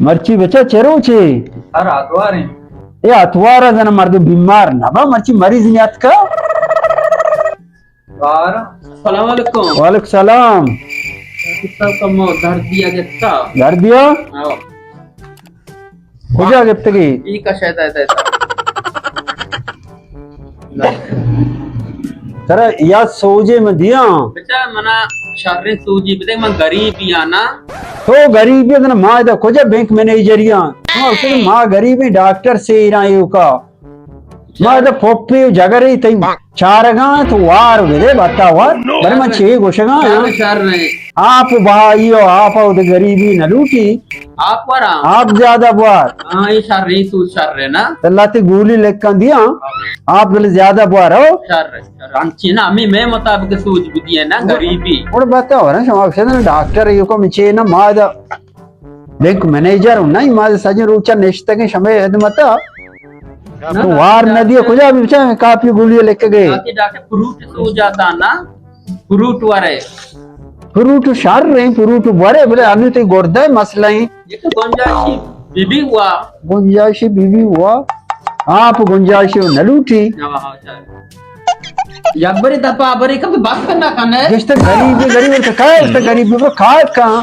مرچی بچا چہ روچے؟ ہر آتواریں۔ اے آتوار ءَ زن مردم بیمار نہ با، مرچی مریض نیاتکا۔ بار۔ السلام علیکم۔ وعلیکم السلام۔ ڈاکٹر صاحب، کمو دردیا گپتا۔ دردیا؟ ہاں۔ کجا گپتگی؟ ای کا شاید آتا ہے۔ ترا یا سوجے من دیاں۔ بچا منا شریں سوجی بدے، من غریبی آنا۔ تو غریبی ادنا، ما ادا کجا بینک منیجری آں؟ ما اسے ما غریبیں ڈاکٹر سے ایران ایوکا۔ ما ادا پھپے و جگرے تئی چارگاں، تو وار بدے، بتا وار۔ بلے من چے گوشگاں، شر، ہاں؟ شر نہیں۔ آپ بہائی و آپ و غریبی نہ لوٹی۔ آپ ورا؟ آپ زیادہ بوار۔ ہاں، یہ شر نہیں، تو شر ہے نا۔ اللہ تی گولی لکھاں دیاں۔ آپ بلے زیادہ بوار ہو۔ شر ہے، شر۔ انچی نا، ہمیں میں مطابق سوچ بھی دیے نا، غریبی۔ اور بتا ورا، شما اکثر ڈاکٹر ایوکا، من چے نا، ما ادا بینک منیجر ہوں نہیں، ما سجن روچا نشتگیں شمے خدمتا۔ تو وار نہ دیے، کجا بھی بچا کاپی گولی لکھ گئے۔ باقی ڈاکٹر فروٹ سوجا تا نا، فروٹ ورے۔ فروٹ شر رہے، فروٹ ورے، بلے انو تی گردہ مسئلہ ہیں۔ یہ تو گنجائشی بی بی ہوا۔ گنجائشی بی بی ہوا۔ آپ گنجائشی نہ لوٹی۔ ہاں، ہاں، شر۔ یک بری دپا بری کم تو بس نہ کنے۔ جس تے غریب، غریب تو کائے، اس تے غریب پر کائے کہاں۔